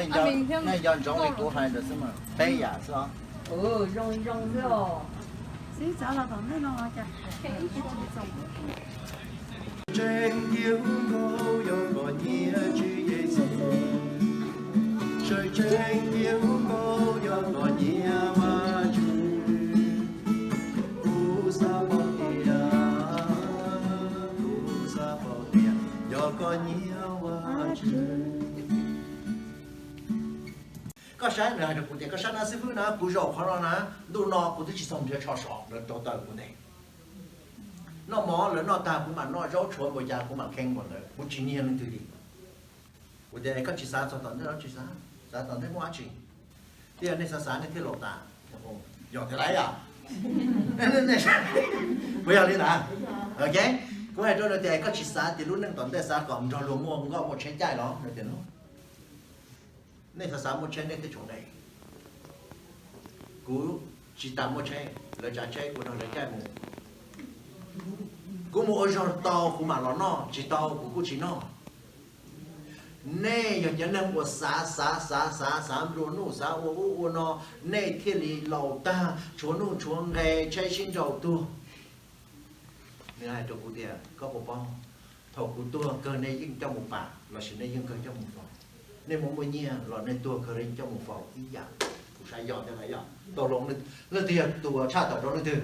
Nej nco ntsoov li kuv hais ntawd xwb mas, peb yam xwb os. Sib txav los tom ntej no cas tseeb tiag hub nkauj yog koj nyiam Tswv Yexus, tseeb tiag hub nkauj yog koj nyiam Vajtswv. Kuv xav paub tias, kuv xav paub tias yog koj nyiam Vajtswv. Koj saib, nws hais rau kuv tias, koj saib na xib fwb na, kuv zaum qhov no na, ntuj no kuv twb tsis txog nrhiav tsho sov, lawv rauv taws kuv ntev. Noj mov lawv noj tag kuv mam noj, zaub tshuav npaum cas kuv mam kheej npaum ntawd, kuv tsis nyiag leej twg li. Kuv tias koj tsis xav txog tom ntej los tsis xav, xav tom ntej muaj dab tsi? Thiab yog nej xav xav nej thiaj laus tas. Yog tiag lauj yom? Puas yog li ntawd? Ok, kuv hais rau nws tias koj tsis xav tias lub neej tom ntej xav kom nrog luag muaj nkoj muaj tsheb caij los? Nws tias nej xav xav muaj tsheb nej thiaj tshua nqe. Kuv tsis tas muaj tsheb, lawv tsav tsheb kuv nrog lawv caij mus. Kuv mus ua zog tau kuv mam los noj, tsis tau kuv kuj tsis noj. Nej yog cov neeg uas xav xav xav xav xav nplua nuj, xav ua ub ua no, nej thiaj li laus tag, tshuav nuj tshuav nqe, tsheb sib nraus tuag. Nws hais rau kuv tias koj puas paub, thaum kuv tuag kawg nej yeej coj mus pam lossis nej yeej kawg coj mus faus? Nej muaj muaj nyiaj los nej tuag kawg nej coj mus faus ib yam. Kuv saib yog thiab yog tau hloov, leej twg yog tus tshaj tawm rau leej twg?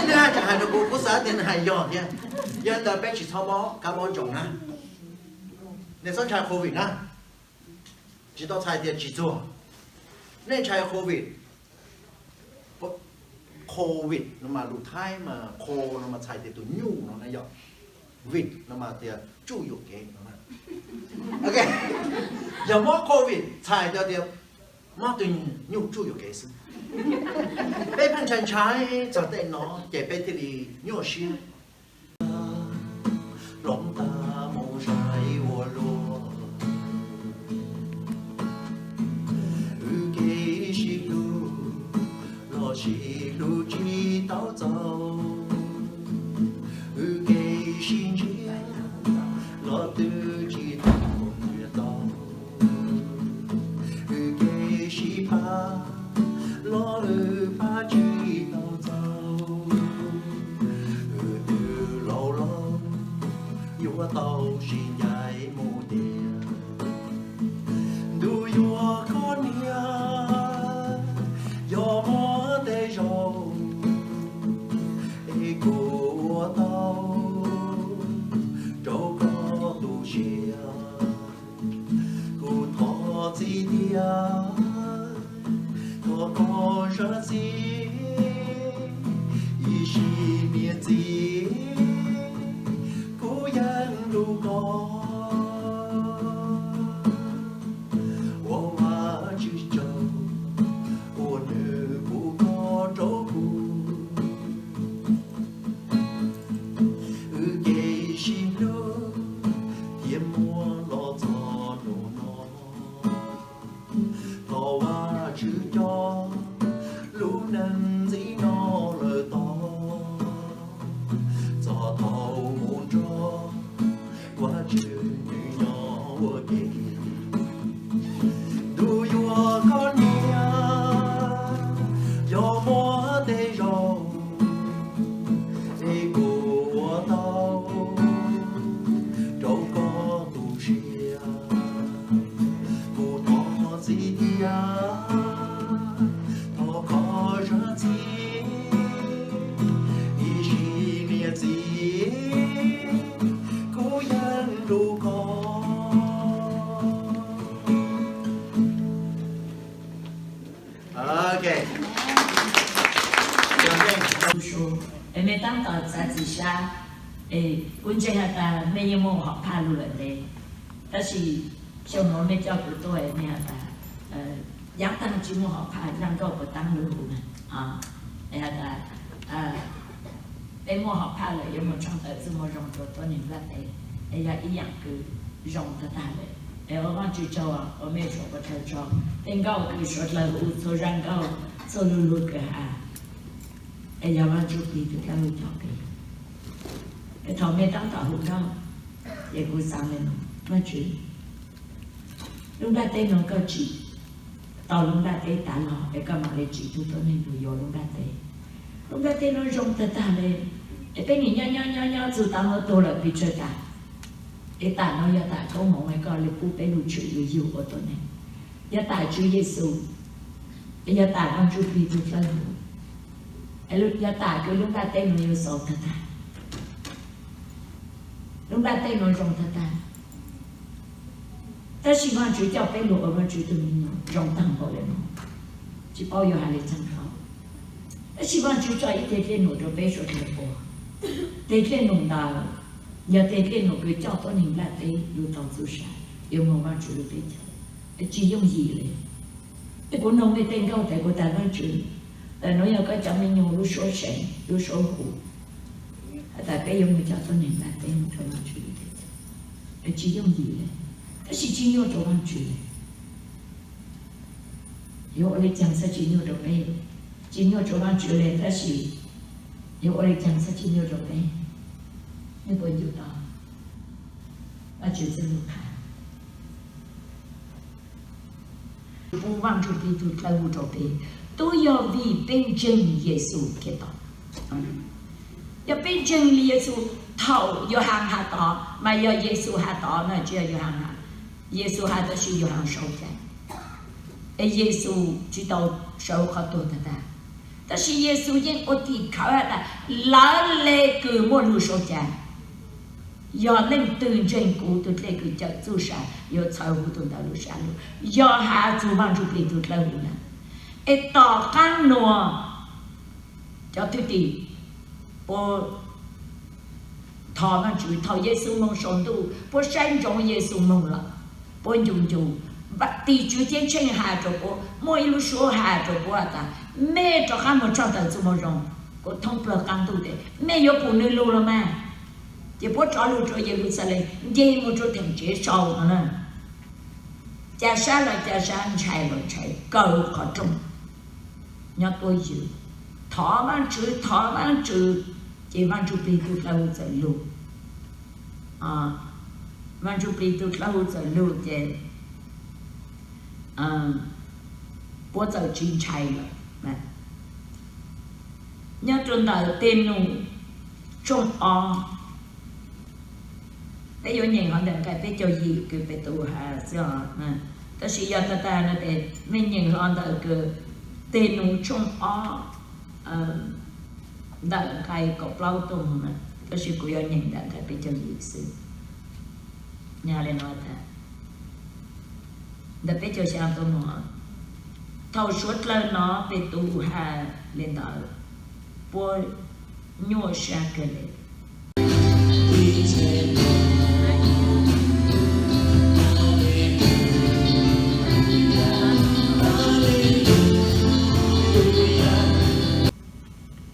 Nws hais rau kuv, kuv xav tias nws hais yog thiab. Yog li ntawd peb tsis txhob mob kab mob ntsoov na. Nej txhob ntshai covid na. Tsis tau txhais tias tsis txuag. Nej ntshai covid, covid no mas lus Thaib mas qho no mas txhais tias tus nyuj no na yom. Vim no mas tias tsuj yuam kev no. Ok, yog mob covid txhais tau tias mob tus nyuj tsuj yuam kev xwb. Peb pheej ntshai ntshai txog tej no ces peb thiaj li nyuaj siab. Hloov tag mus saib ua luaj, wb kev sib hlub los sib hlub tsis tau txaus, wb kev sib ntsiab los twb tsis tau ntsiab tau, wb kev sib pab los wb pab tsis tau txaus, wb twb laus lawm yuav tau sib ncaim mus tiag. Ntuj yuav koj niam, yog muaj tej zaum es kuv ua tau rau koj tu siab. Kuv thov txim thiab, thov koj zam txim, ib sim niam txiv kuv yeej hlub koj. Ua Vajtswv tsaug uas nws pub koj rau kuv, wb kev sib hlub thiaj muaj los txog hnub no. Thov Vajtswv coj lub neej ntxiv no lawm tod, txog thaum mus nrog Vajtswv nyob ua ke. Ntuj yuav koj niam, yog muaj tej zaum es kuv ua tau rau koj tu siab. Kuv thov txim thiab, thov koj zam txim, ib sim niam txiv kuv yeej hlub koj. Ok. Es mej tab tom txav txim sab, es kuv ntseeg has tas mej yeej muaj hom phaj lug lawm ntev, tab sis xyoo nuav mej coj kuv tuaj es mej has tas, yav taag tsis muaj hom phaj, zaj nkauj puas taab lug huv na. Es has tas peb muaj hom phaj lawm yuav mus tshooj tawm txuj moo zoo rua tuab neeg nplaj teb, es yog ib yaam kws zoo tag tag lawm. Es ua Vaajtswv tsaug uas mej suav puas dlawg tso, tej nkauj kws suav dlawg huv, txhua zaj nkauj, txhua lug lug kws has, es yog Vaajtswv plig tug dlaab lug coj peb. Es thaum mej tab tom hu nkauj, ces kuv xaav le nuav, Vaajtswv, Lub nplaj teb no koj tsim tau lub nplaj teb tas los es koj mam li tsim tus tuab neeg mus yuav lub nplaj teb. Lub nplaj teb no zoo tag tag li, es peb nim nyob nyob nyob nyob txug tav no tuag lawm pes tsawg tas. Es tam no yog tam koob hmoov es koj li pub peb lub tshwm yug yug ua tuab neeg. Yog tam Tswv Yexus, yog tam Vaajtswv Plig tug dlawb huv, yog tam kws lub nplaj teb no yuav xaus tag tag. Lub nplaj teb no zoo tag tag, tab sis Vaajtswv coj peb lug ua Vaajtswv tug me nyuam zoo taag npaum le nuav, tsis paub yuav has le caag dlua. Tab sis Vaajtswv tso ib teg dlej num rua peb suav dlawg ua. Teg dlej num ntawd yog teg dlej num kws coj tuab neeg nplaj teb lug tau txuj sa, yuav moog Vaajtswv lub teb chaws, tsis yooj yim le. Es kuv noog mej tej nkauj tas, kuv tas Vaajtswv, tam nuav yog koj cov me nyuam lub suab seev lub suab huv, has tas peb yuav moog coj tuab neeg nplaj teb moog rua Vaajtswv lub teb chaws, tsis yooj yim le, tab sis tsis nyuaj rua Vaajtswv le. Yuav ua le caag txhaj tsis nyuaj rua peb? Tsis nyuaj rua Vaajtswv le, tab sis yuav ua le caag txhaj tsis nyuaj rua peb? Nej puas ncu tau Vaajtswv txuj lug qha? Pub Vaajtswv Plig tug dlawb huv rua peb, tub yog vim peb ntseeg Yexus Khetos. Yog peb ntseeg Yexus, thaum Yauhas has tod mas yog Yexus has tod na, tsis yog Yauhas has. Yexus has tab sis Yauhas sau cai, es Yexus tsis tau sawv qhov tuag tag tag. Tab sis Yexus yeej ua tim khawv has tas, lawv le kws muaj lug sau cai, yog leej twg ntseeg kuv, tug dlej kws cawm txuj sa yuav txhawv huv tug ntawd lub sab lug. Yog has txug Vaajtswv Plig tug dlawb huv na. Es tom qaab nuav, cov thwj tim puab thov Vaajtswv, thaum Yexus moog saum ntuj puab saib ntsoov Yexus moog lawm, puab ncu ncu, tim tswv ceeb tsheej has rua puab, muaj ib lub suab has rua puab tas, mej rov qaab moog tshaj tawm txuj moo zoo, kuv thoob plawg qaab ntuj tes mej yuav pum nws lug los mas. Ces puab rov lug rua Yeluxalees, nce moog rua theem tsev sau no na. Ca sab los ca sab, ntshai los ntshai, kaw qhov rooj nyob tuab ywm, thov Vaajtswv, thov Vaajtswv. Ces Vaajtswv Plig tug dlawb huv txawm lug. Vaajtswv Plig tug dlawb huv txawm lug ces puab txawm tsis ntshai lawm. Nyob rua ntawm Tej Num tshooj ob, peb yuav nyeem hov ntawm nqai peb caug yim kws Petus has xwb os. Tab sis yog tag tag no tes mej nyeem hov ntawm kws Tej Num tshooj ob, ntawm nqai kaum plaub tuaj moog na, tab sis kuv yuav nyeem ntawm nqai peb caug yim xwb. Nyaj le no tas, ntawm peb caug xya tuaj moog, thaum suav dlawg nov Petus has le ntawd, puab nyuaj sab kawg le.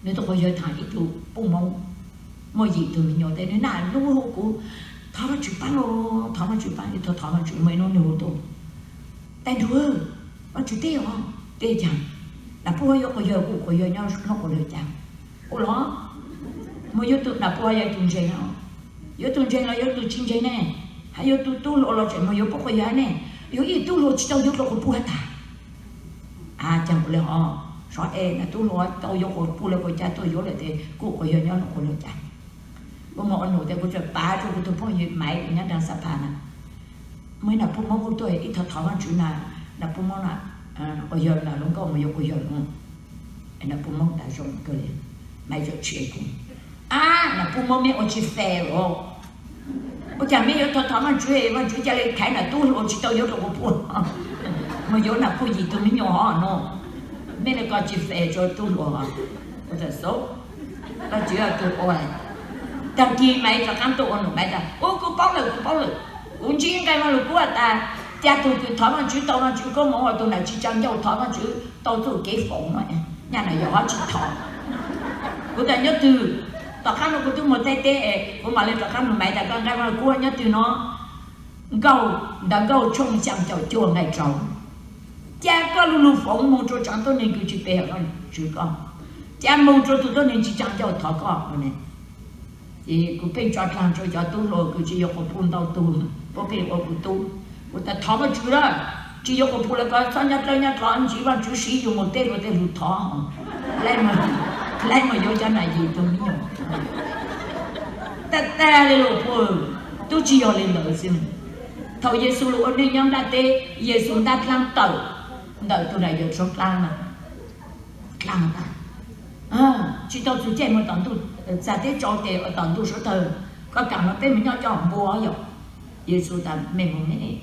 Nws tug quas yawg tham ib tug puj Moob, muaj yim tug me nyuam tes nws naj nub hu kuv, thov Vaajtswv paab, thov Vaajtswv paab, thov thov Vaajtswv, muaj ib nub nws hu tuaj, Tais Nruag, Vaajtswv teb os. Teb caag? Nam Puj yuav quas yawg, kuv quas yawg nyob lub quas yawg cas? Ua los, muaj yuav tug nam Puj yuav tug ntseeg no, yuav tug ntseeg los yuav tug tsis ntseeg ne? Hab yuav tug tub hluas los tseem muaj yuav puab quas yawg ne? Yuav ib tug tub hluas tsis tau yuav dlua quas puj hab tas. A, caag kuv le hov, sov es nam tub hluas tau yuav quas puj le quas cas tuaj yuav lawm tes kuv quas yawg nyob lub quas yawg cas? Kuv moog ua num tes kuv txawm pav rua kuv tug phooj ywg Maiv nyob nraag Xab Phas na, muaj ib nam Puj Moob kuj tuaj ib thov thov Vaajtswv na, nam Puj Moob na, quas yawg na lub nkauj mus yuav quas yawg lawm. Nam Puj Moob tas zoo kawg le, Maiv txawm tshia kuv, a, nam Puj Moob meb ua tsis fem los? Ua cas meb yuav thov thov Vaajtswv, Vaajtswv ca le khaiv nam tub hluas tsis tau yuav dlua quas puj, mus yuav nam Puj yim tug me nyuam hov no? Meb le ko tsis fem rua tub hluas. Ua tas xub, Vaajtswv tug ua. Taag kis Maiv rov qaab tuaj ua num, Maiv tas, u, kuv paub lawm, kuv paub lawm. Kuv ntsib nqai Vaaj Lug Kub tas, ca tug kws thov Vaajtswv tau Vaajtswv koob moov, tug nam tsis tsaa ncauj thov Vaajtswv tau txuj kev foom no, nyaj nam yog hov tsis thov. Kuv tas nyob twg? Tom qaab nuav kuv tub moog Thaib teb, kuv mam le rov qaab nug Maiv tas koj nqai Vaaj Lug Kub nyob twg no? Nkauj, Ntawv Nkauj tshooj xyaa caum cuaj nqai rau. Ca koj lu lug foom moog rua tsaav tuab neeg kws tsis pe Vaajtswv koj, ca moog rua tug tuab neeg tsis tsaa ncauj thov koj. Ces kuv pheej tso dlaag rua cov tub hluas kws tsis yuav quas puj ntau tug, puab pheej ua kuv tub. Kuv tas thov Vajtswv lawm, tsis yuav kuv pum lawv ko txhob nyob dlawb nyob dlov, ntsib Vajtswv siv yus mus tej luag tej lug thov, laib mus yuav cov nam yim tug me nyuam. Tag tag li lus pum, twb tsis yog li ntawd xwb. Thaum Yexus los ua neej nyob nplaj teb, Yexus ntab dlaab tawm ntawm tus nam yawm tsob dlaab na, dlaab tas, tsis tau txug caij mus tom ntuj, txag teb tsau tes tom ntuj suav tawg, koj kaam los peb mus nyob cov npua yom. Yexus tas mej mus mej,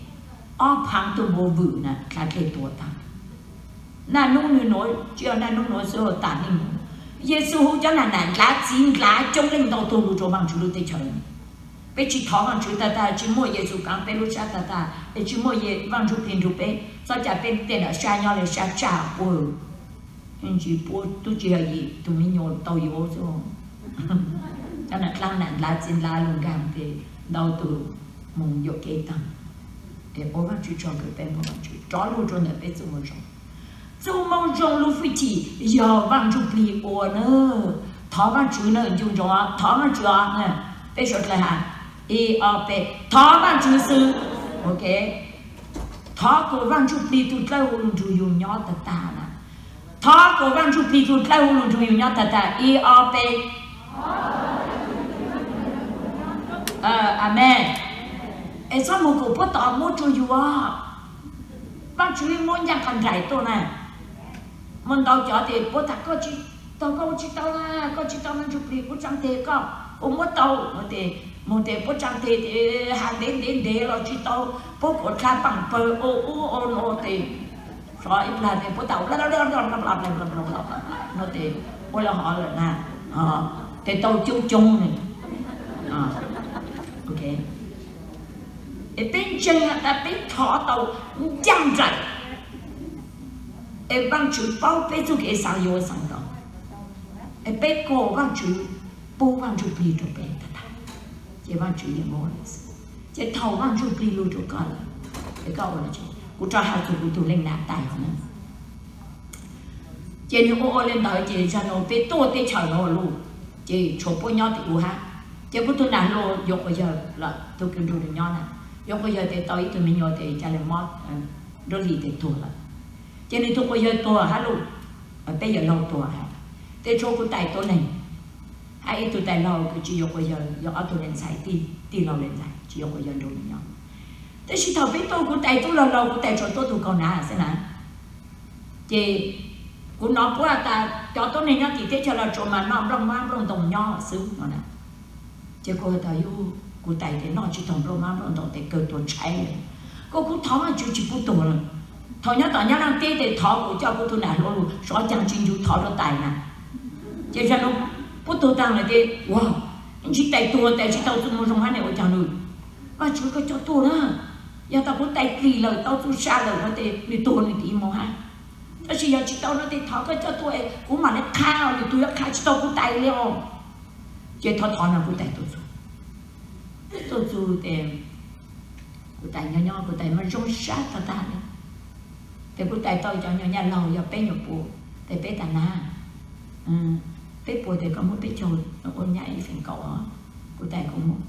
ob phaav tug npua vwm na dlha dlej tuag taag. Naj nub nwg nuav tsis yog naj nub nuav xwb, tas neej nuav. Yexus hu cov nam nam ndlav txiv ndlav coob leej ntau tug lug rua Vaajtswv lub teb chaws. Peb tsis thov Vaajtswv tag tag, tsis muaj Yexus kaav peb lub sab tag tag, es tsis muaj Vaaj Ntsuj Plig nrug peb, txhob ca peb tej nram sab nyob le sab tsaj ua. Ntsis puab tub tsis yog yim tug me nyuam tau yuav xwb. Cov nam dlaab nam ndlav txiv ndlav lug nkaag tes ntau tug moog yuam kev taag, es ua Vaajtswv tsaug kws peb muaj Vaajtswv rov lug rua ntawm peb txuj moo zoo. Txuj moo zoo lub hwj chim yog Vaaj Ntsuj Plig ua na. Thov Vaajtswv na, ncu ntsoov, thov Vaajtswv os. Peb suav dlawg has, ib ob peb, thov Vaajtswv xwb. Ok, thov kuas Vaaj Ntsuj Plig tug dlawb huv lug nrug yug nyob tag tag na. Thov kuas Vaaj Ntsuj Plig tug dlawb huv lug nrug yug nyob tag tag, ib ob peb. Amees. Es txhob moog kuas puab tom muab rua yug. Vaajtswv muab ncaaj qas nraim tuaj na. Muaj ntau cov tes puab tas koj tsis tau, koj ua tsis tau, koj tsis tau Vaaj Ntsuj Plig, kuv tsaa tes koj, kuv muab tau. Moog tes puab tsaa tes, has ntev ntev ntev los tsis tau, puab kuas dlha paam pawg ua ub ua no tes, sov ib plag tes puab tas no tes ua le hov lawm na, tes tau coob coob ne. Es peb ntseeg has tas peb thov tau ncaaj nraim, es Vaajtswv paub peb txuj kev xaav yuav xaav tau, es peb kom Vaajtswv pub Vaaj Ntsuj Plig rua peb tag tag, ces Vaajtswv yeej muab. Ces thaum Vaaj Ntsuj Plig lug rua koj lawm, es koj ua le, kuv rov has txug kuv tug leej nam tais hov na. Ces nwg ua ua le ntawd ces zag nuav peb tuaj teb chaws nuav lug, ces tshuav puab nyob tim ub hab. Ces kuv tug nam hluas yuav quas yawg lawm, tug kws nrug nwg nyob na, yuav quas yawg tes tau ib tug me nyuam tes ca le mob nruab hlis tes tuag lawm. Ces nwg tug quas yawg tuag hab lug, peb yawm laug tuag hab, tes tshuav kuv tais tuab neeg hab ib tug tais laug kws tsis yuav quas yawg, yog ob tug le ntxhais, tij laug le ntxhais tsis yuav quas yawg nrug nwg nyob. Tab sis thaum peb tuaj kuv tais tub laug laug, kuv tais tsuas tuab tug kaug nav xwb na. Ces kuv nov puab tas cov tuab neeg nyob tim teb chaws Los Tsuas mas noj nplooj mab nplooj ntoo nyob xwb no na. Ces kuv has tas yug, kuv tais tes noj tsis taug nplooj mab nplooj ntoo tes kawg tuag tshaib le. Kuv kuv thov Vaajtswv tsis pub tuag lawm. Thaum nyob tom Nyab Laaj teb tes thov kuv coj kuv tug nam hluas lug, sov caag tsis ncu thov rua tais na. Ces zag nuav puab tuag taag lawm tes ua, ib ntsis tais tuag tais tsis tau txuj moo zoo hab ne ua caag lug? Vaajtswv koj coj tuaj na. Yog tas kuv tais dlim lawm tau txuj sa lawm no tes nwg tuag nwg tiv moog hab. Tab sis yog tsis tau no tes thov koj coj tuaj es kuv mam le qha, nwg tug yuav qha tsis tau kuv tais le os. Ces thov thov no kuv tais tuaj txug. Tuaj txug tes kuv tais nyob nyob kuv tais mas zoo sab tag tag le. Tes kuv tais tau cov nyuam nyaj laug yog peb nyuam puas, tes peb tas nag, peb puas tes koj muab peb caug ua nyab ib feem kaum os. Kuv tais kuv muab,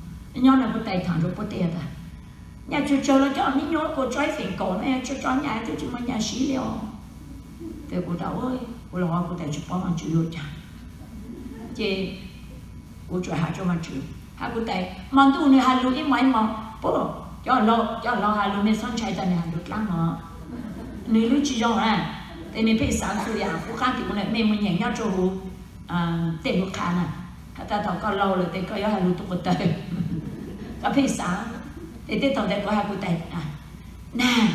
nyob no kuv tais thaam rua puab tej tas, nyaj tsawg tsawg los coj me nyuam kuas tso ib feem kaum na, tso tso nyaj twb tsis muaj nyaj siv li os. Tes kuv tas kuv los kuv tais tsis paub Vaajtswv ua caag. Ces kuv tsuas has rua Vaajtswv hab kuv tais, mo ntuj nwg has lug ib mo ib mo, puab, cov laug has lug mej txhob ntshai tas nwg has lug dlaab no, nwg lub tsis zoo na. Tes mej pheej xaav txug yam qub qaab tim kuv na, mej mus nyeem nyob rua huv tej lug qha na, has tas thaum koj laug lawm tes koj yuav has lug tug quas tawg. Koj pheej xaav. Tes tej thaum ntawd kuv has kuv tais, nag,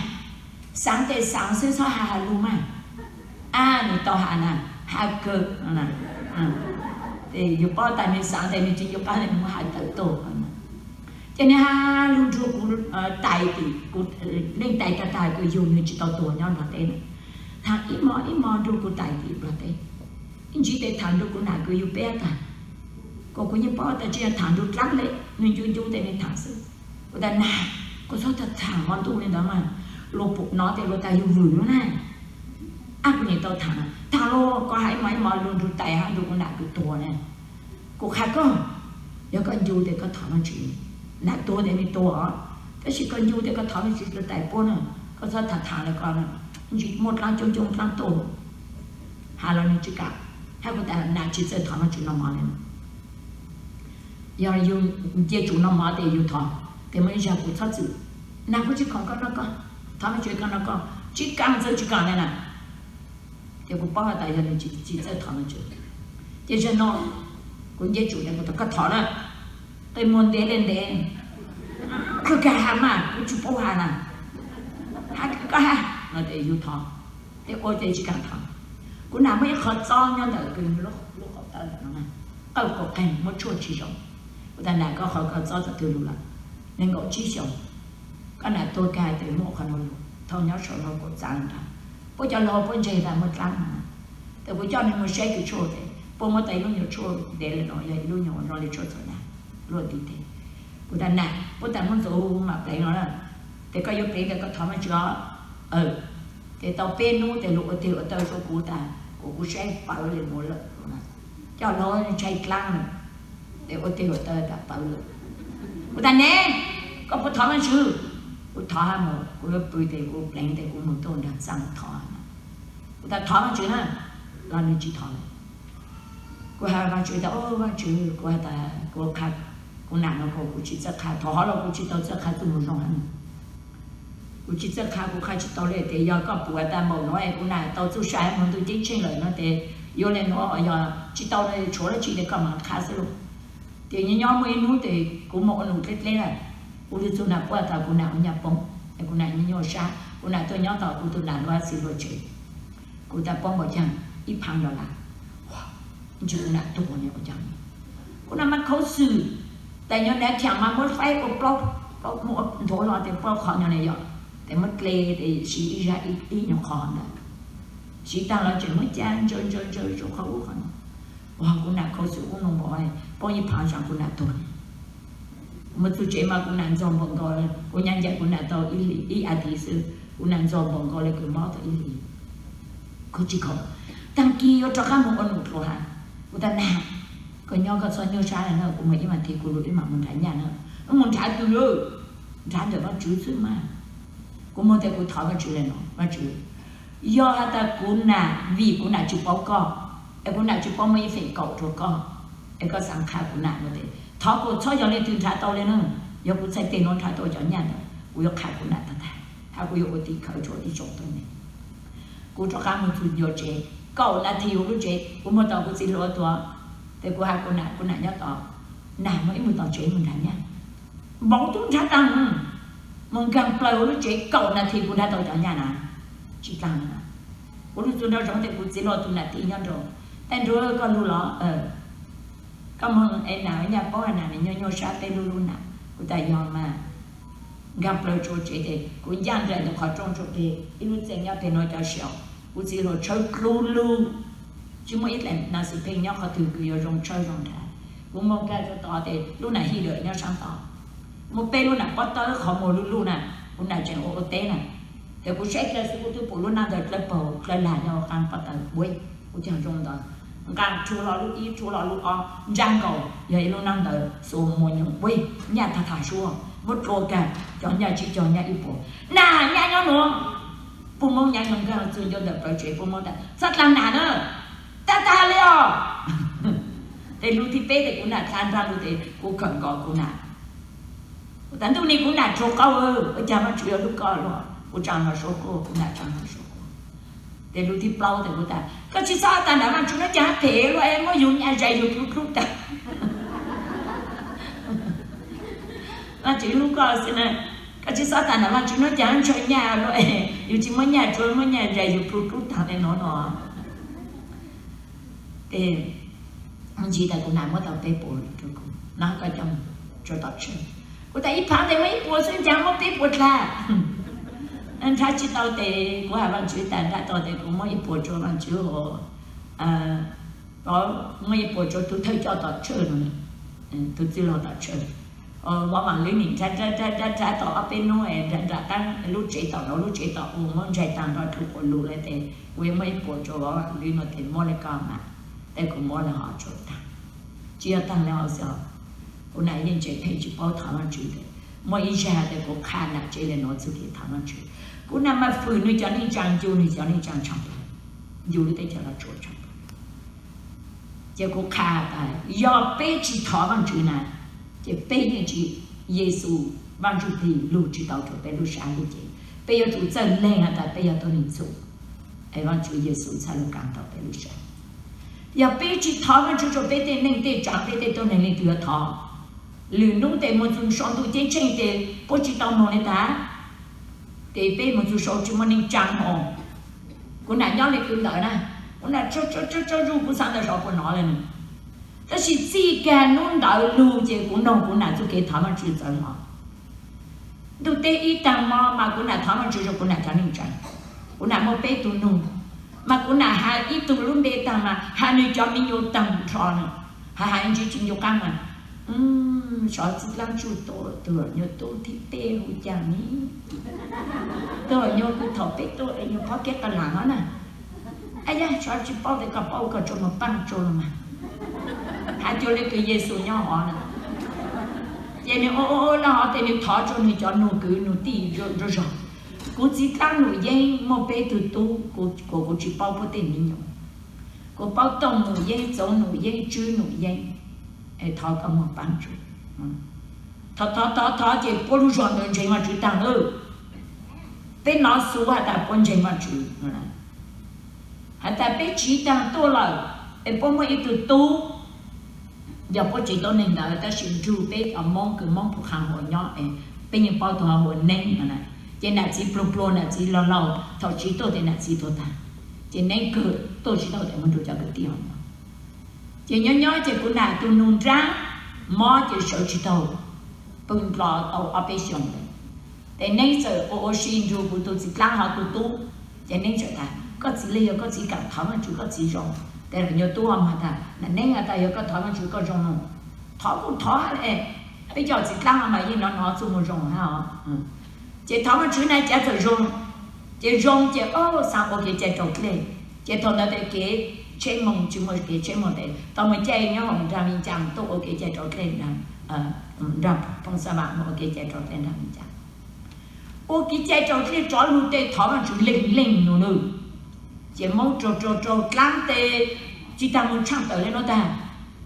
xaav tes xaav xwb txhob has has lug mas. Ab, nwg tau has na, has kawg. Tes yug paub tas nwg xaav tes nwg tsis ncu qab nwg muab has tawm tuaj. Ces nwg has lug nrug kuv tais tim kuv leej tais tag tag kws yug nwg tsis tau tuag nyob Nplog teb na, thaam ib mo ib mo nrug kuv tais tim Nplog teb. Ib ntsis tes thaam nrug kuv nam kws yug peb tag, kuas kuv yeej paub tas tsi yog thaam nrug dlaab le, nwg ncu ncu tes nwg thaam xwb. Kuv tas nag, koj txhob tau thaam mo ntuj le ntawd mas, luag pum nov tes luag tas yug vwm lub na. Ab, kuv niam tau thaam, thaam lug koj has ib mo ib mo lug nrug tais hab nrug kuv nam kws tuag na. Kuv qha koj, yog koj ncu tes koj thov Vaajtswv, nam tuag tes mej tuag os, Tab sis koj ncu tias koj thov Vajtswv tais puab na, koj txhob tham tham li ko, ntsis muaj dlaab coob coob dlaab tuaj. Has los nws tsis kam, hab kuv tas nam tsis txawj thov Vajtswv noj mov li. Yog yus nce tsum noj mov tes yus thov, tes muaj ib zag kuv txhob txwm, nam kuv tsis khoom koj noj koj, thov Vajtswv koj noj koj, tsis kam txawj tsis kam li na. Ces kuv paub has tas yog nws tsis txawj thov Vajtswv. Ces zag no kuv nce tsum tes kuv tas koj thov na, qe muag ntev li ntev, kawg kag has mas kuv tsis paub has na, has kawg kag has no tes yus thov, tes ua tes tsis kam thov. Kuv nam muaj ib qho txob nyob ntawm kws lub qhov tawb ntawm no, qawj kaum qeeg muab tshuaj tsis zoo. Kuv tas nam koj qhov ko txob thaum twg lug lawm? Nees nkaum tsib xyoos. Koj nam tuag kag tes muaj qhov no lug, thaum nyob saum no kuv txav nrad, puab cov laug puab ntseg tas muaj dlaab no. Tes kuv coj nws mus saib kws tshuaj tes puab muab tau ib lub nyuag tshuaj ntev li no, yog ib lub nyuag zoo li tshuaj txhuam dag luaj ntiv teg. Kuv tas nam puab tas muab ntxuav huv mam pleev no, tes koj yuav pleev tes koj thov Vajtswv os. Ces tau peb hnub tes lug ua tig ua taw rua kuv tas kuv kuv saib pawv li nuav lawm. Coj laug ntshai dlaab lawm, tes ua tig ua taw tas pawv lawm. Kuv tas ne, koj puas thov Vajtswv? Kuv thov hab mus, kuv yuav pw tes kuv pleev tes kuv mus tuaj nraag txaj thov. Kuv tas thov Vajtswv na, los nws tsis thov lawm. Kuv has Vajtswv tas, o Vajtswv, kuv has tas kuv qha, kuv nam no kuv tsis txawj qha, thaum hov los kuv tsis tau txawj qha txuj moo zoo hab. Kuv tsis txawj qha, kuv qha tsis tau li tes yog koj pum tas npaum nuav es kuv nam tau txuj sa hab moog ntuj ceeb tsheej lawm no tes yuav le nuav, yog tsis tau tshuav dlaab tsi tes koj mam qha xwb lauj. Ces nyob nyob muaj ib hnub tes kuv moog ua num dleb dleb lawm, kuv lug txug na puab tas kuv nam ua nyaj poob, kuv nam nyuaj sab, kuv nam tuaj nyob tom kuv tug nam lub txiv hluas tsev. Kuv tas puab npaum caag? Ib phav dollar. Ntshe kuv nam tuag ne ua caag? Kuv nam mas khaub xwm, tas nyob nav khaam mas muab faib ua plaub, muab nthuav los tes plaub qhov nyob le yog, tes muab dle tes siv ib zag ib nyuag qhov ntawd, siv taag los tseem muab ca ntsaws ntsaws ntsaws rua qhov ub qhov no. Ua kuv nam khaub xwm ub nub npaum, puab ib phav zag kuv nam tuag. Kuv mus txug tsev mas kuv nam ntxog npaum nkaus, kuv nyam ncaim kuv nam tau ib hlis ib as thiv xwb, kuv nam ntxog npaum nkaus le kws mob tau ib hlis. Kuv tsis khoom, taag kis yuav rov qab mus ua num dlua has. Kuv tas nam, koj nyob koj txhob nyuaj sab le na, kuv mus ib as thiv kuv lug wb mam mus nrhav nyaj na. Wb mus nrhav twg lawm? Nrhav ntawm Vaajtswv xwb mas. Kuv mus tes kuv thov Vaajtswv le no, Vaajtswv, yog has tas kuv nam, vim kuv nam tsis paub koj, es kuv nam tsis paub muaj ib feem kaum rua koj, es koj xaav qha kuv nam no tes thov kuv txhob yog leej twg nrhav tau le na. Yog kuv txhais teg nuav nrhav tau cov nyaj ntawd kuv yuav qha kuv nam tag tag, hab kuv yuav ua tim khawv rua ib tsoom tuab neeg. Kuv rov qab mus txug ncua tsev, kaum nas this huv lub tsev, kuv muag tom kuv txiv hluas tuag, tes kuv has kuv nam, kuv nam nyob tod, nam muab wb mus tom tsev mus nrhav nyaj. Npaum tub nrhav taag, mus nkaag plaws huv lub tsev kaum nas this kuv nrhav tau cov nyaj na, tsis taag. Kuv lug txug nraum zoov tes kuv txiv hluas tug nam tij nyob nraud, tas nruag koj lug los? Koj moog es nam nyaj paub has nam nyuaj nyuaj sab peb lub lub nam. Kuv tas yog mas. Nkaag plaws tsua tsev tes kuv ncaaj nraim ntawm qhov rooj tsua peg ib lub txee nyob peg nuav cov siaum, kuv txiv hluas tshawb dlub lug, tsis muaj ib daim nas xwm pheej nyob qhov twg kws yuav zoo tshawb zoo nrhav. Kuv moog kag rua tod tes lub nam hij dawm nyob saab tod, muaj peb lub nam pob tawb qhov muag luj luj na, kuv nam tseem ua ua teb na. Tes kuv saib dlawb xwb kuv twb pum lub nab ntawd dlawb paug dlawb lag nyob qab pob tawb ua, ua caag zoo ntawd. Nqaa rhuav los lub ib rhuav los lub ob ntsab nkaus yog ib lub nab ntawd xuas muag nyoog ua nyaj tag tag suab muab dlua kag cov nyaj tsib caug nyaj ib puas. Nam nyaj nyob nuav, puj moob nyaj nyoog nkaag txug ncua ntawm plawv tsev puj moob tas txhob dlaag nam na, tag tag li os. Tes lug thib peb tes kuv nam dlaag nraag lug tes kuv khawm nkaus kuv nam. Kuv tas ntuj ni kuv nam rhuav qaub, ua caag Vaajtswv yuav hlub koj luaj? Kuv tsaa nrho suab quaj, kuv nam tsaa nrho suab quaj. Tes lug thib plaub tes kuv tas koj tsis txhob tas nam, Vaajtswv nuav caag phem luaj es muab yug nyaj zais yug plub plub taag. Vaajtswv hlub koj xwb na, koj tsis txhob tas nam, Vaajtswv nuav caag ntshaw nyaj luaj, yug tsis muaj nyaj tsua muab nyaj zais yug plub plub taag le nuav no. Tes ntsis tas kuv nam muab tau peb puas rua kuv no, koj coj mus rua tom tshawj. Kuv tas ib phav tes muaj ib puas xwb, ncaag muab peb puas dlaag. Nrhav tsis tau tes kuv has Vaajtswv tas nrhav tau tes kuv muab ib puas rua Vaajtswv, muab ib puas rua tug thawj coj tom tshawj no, tug txwj laug tom tshawj. Vauv Vaam Lwb nim nrhav nrhav nrhav nrhav tau ob peb hnub, nrhav nrhav qaab lub tsev tom nuav lub tsev tom u muab ntsais taag nrho rua quas lug le tes kuv yuav muab ib puas rua Vauv Vaam Lwb no tes muab le koj mas, tes kuv muab le hov tsua taag. Tsis yog taag le hov xwb, kuv nam yeej tseem pheej tsis paub thov Vaajtswv tes Muaj ib zag tias kuv qha nram tsev le nuav txuj kev thov Vaajtswv, kuv nam mas fwm nwg cov neej tsaa, ncu nwg cov neej tsaa tshaaj plawg, ncu lub teb chaws los tsuas tshaaj plawg. Ces kuv qha tas yog peb tsi thov Vaajtswv na, ces peb yeej tsi, Yexus Vaaj Ntsuj Plig lug tsi tau rua peb lub sab lub cev. Peb yuav tsum txawj lees has tas peb yog tuab neeg txhum, es Vaajtswv Yexus txhaj lug kaav tau peb lub sab. Yog peb tsi thov Vaajtswv rua peb tej neej tej tsaav, peb tej tuab neeg leej twg yuav thov? Lwm nub tes moog txug sau ntuj ceeb tsheej tes puab tsi tau moog le tas, tes peb moog txug sau tsi muaj neej tsaa os. Kuv nam nyob le kws ntawd na, kuv nam tsaug tsaug tsaug zug, kuv xaav ntawd sov puas nov le nws. Tab sis txij kag nub ntawd lug ces kuv noog kuv nam txuj kev thov Vaajtswv txawv hlo. Ntuj teb ib taag mo mas kuv nam thov Vaajtswv rua kuv nam cov neej tsaa. Kuv nam muaj peb tug nug, mas kuv nam has ib tug lub npe taag mas has nwg cov me nyuam taag nrho na, has has ntsib tsi ncu qaab mas, sov txiv dlaab tsuj tuaj, tug nyuag tub thib peb hu caag ne, tug nyuag kws thaum peb tuaj nyuag pob keb qas lam hov na. Ab yam, sov tsi paub tes koj paub koj tsuas moog paab tsuas los mas, has cuag le kws Yexus nyob hov na. Ces nwg ua ua ua le hov tes nwg thov rua nwg cov nug kwv nug tij nruab zog. Kuv txiv dlaab Num Yeeb muaj peb tug tub, kuas kuv tsi paub puab tej me nyuam. Kuv paub Tooj Num Yeeb, Txoov Num Yeeb, Tswb Num Yeeb. Thov koj moog paab tsuas. Thov thov thov thov ces puab lub zog ntawd ntseeg Vaajtswv taag lawm. Peb nov xov has tas puab ntseeg Vaajtswv. Has tas peb tsiv taag tuaj lawm, es puab muaj ib tug tub, yog puab tsev tuab neeg ntawd tab sis nrug peb cov Moob kws Moob Phu Qha Huas nyob, peb yeej paub tug hu ua Neeb no na. Ces nam txiv pluag pluag, nam txiv laug laug, thaum tsiv tuaj tes nam txiv tuag taag. Ces Neeb kawg tuaj tsi tau tes moog nrug cov kwv tij hov nyob. Ces nyob nyob ces kuv nam tug nug nraab mob ces sawv tsi taug, pw nplos tau ob peb xyoos lawm. Ces Neeb txawm ua ua si nrug kuv tug txiv dlaab hov tug tub. Ces Neeb txawm tas, koj txiv le yog koj txiv kaam thov Vaajtswv koj txiv zoo. Tes nyuag tub hov mas tas, nam Neeb has tas yog koj thov Vaajtswv koj zoo no. Thov kuj thov le, peb cov txiv dlaab hov mas yeej nov nov txuj moog zoo hab os. Ces thov Vaajtswv na cav txawm zoo. Ces zoo ces o xaav ua kev cai raus dlej. Ces thaum ntawd tes kev tsheb moog tsi muaj, kev tsheb moog tes tau moog caij nyob hauv nraag Vias Cas tuaj ua kev cai raus dlej, nraag Phooj Xab Vam moog ua kev cai raus dlej nraag Vias Cas. Ua kev cai raus dlej tsov lug tes thov Vaajtswv leej leej nug nws. Ces Moob raug raug raug dlaab tes tsi taag moog tshaaj tawm le nuav taag.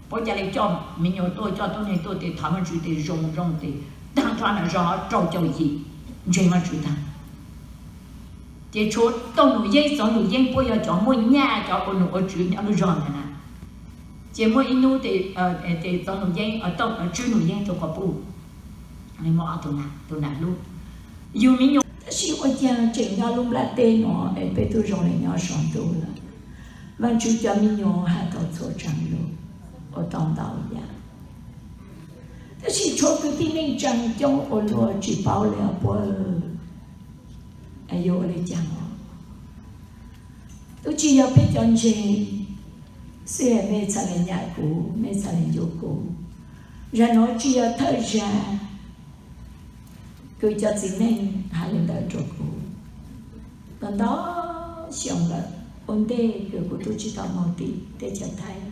Puab ca le coj me nyuam tuaj, coj tuab neeg tuaj tes thov Vaajtswv tes zoo zoo tes taag nrho nam zog rau caum yim ntseeg Vaajtswv taag. Ces tshuav Tooj Num Yeeb, Txoov Num Yeeb puab yog cov muaj nyaj cov ua num ua tswv nyob lub zog ntawd na. Ces muaj ib nub tes Txoov Num Yeeb, Tswb Num Yeeb tug quas puj, muaj ob tug nam, tug nam hlub yug me nyuam. Tab sis ua caag tseem nyob lub nplaj teb nuav es peb tub zoo le nyob saum ntuj lawm. Vaajtswv cov me nyuam has tau txhua tsaam lug ua tau ntau yam. Tab sis tshuav kwv tij neej tsaa coob ua luaj tsi paub le puab yuav ua le caag os. Tub tsi yog peb cov ntseeg xwb mej txhad le nyam kuv, mej txhad le ncu kuv. Zag nuav tsi yog thawj zag kws cov txiv neej has le ntawd rua kuv. Tau ntau xyoo lawm ua ntej kws kuv tub tsi tau moog tim teb chaws Thaib.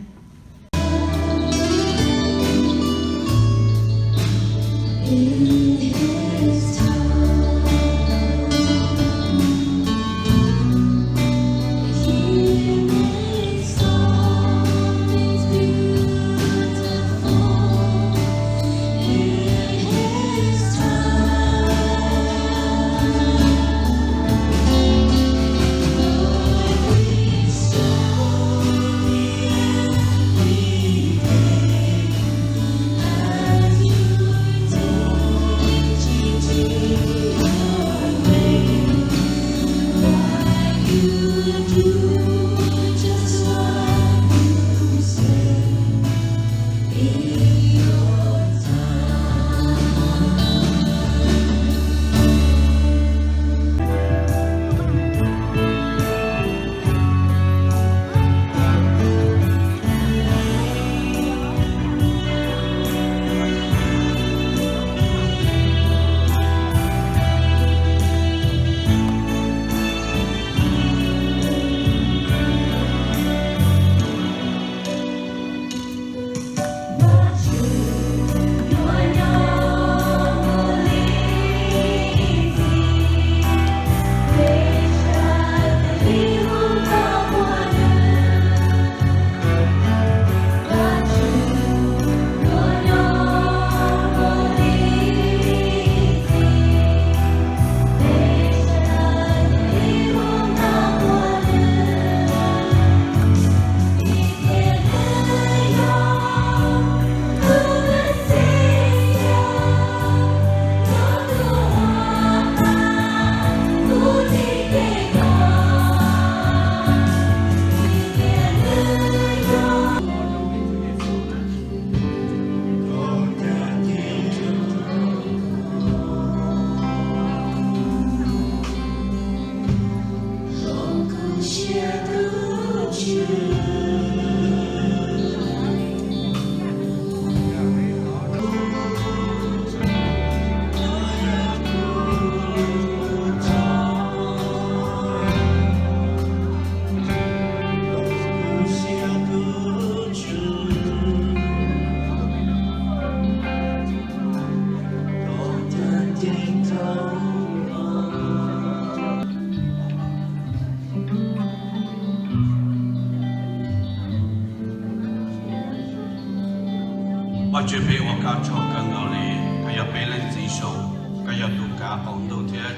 Vajtswv, peb ua koj tsaug kawg nkaus li, koj yog peb leej txiv zoo, koj yog tus kav qaum ntuj thiab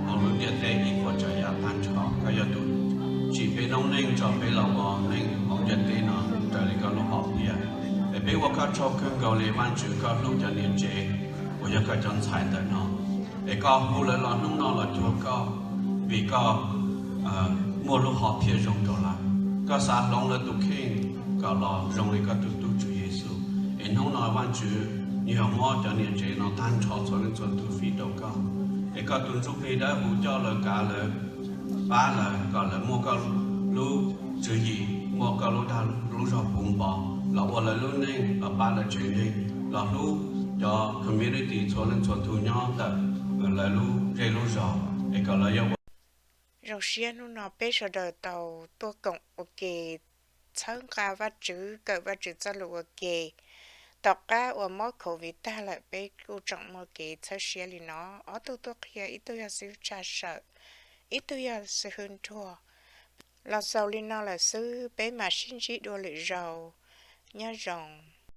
hauv lub ntiaj teb ib puas tsav yam tag nrho, koj yog tus tsim peb noob neej tso peb los ua neej hauv ntiaj teb no raws li koj lub hom phiaj. Es peb ua koj tsaug kawg nkaus li Vajtswv, koj hlub cov niam tsev uas yog koj cov ntxhais ntawm no, es koj hu lawv los hnub no los cuag koj, vim koj muaj lub hom phiaj zoo rau lawv. Koj xav hloov lawv tus kheej kom los zoo li koj tus tub Tswv Yexus. Es hnub no Vajtswv, nws yog muab cov niam tsev no tag nrho txhua leej txhua tus fij rau koj, es koj tus Ntsuj Plig Dawb Huv coj lawv, kav lawv, pab lawv kom lawv muaj koj lub tswv yim, muaj koj lub dag lub zog puv npo los ua lawv lub neej, los pab lawv tsev neeg, los hlub cov community txhua leej txhua tus nyob ntawm lawv lub zej lub zos, es kom lawv yuav ua zoo siab hnub no peb sawv daws tau tuaj koom ua ke txhawb nqa Vajtswv, kawm Vajtswv txoj lus ua ke. Tom qab uas mob COVID tag lawm, peb kuj tseem muaj kev txhawb siab li no, ob tug tuaj qhia, ib tug yog xib hwb tshaj sawm, ib tug yog xib hwb nruag. Los xaus li no lawm xwb, peb mam sib ntsib dua lwm zaus. Nyob zoo.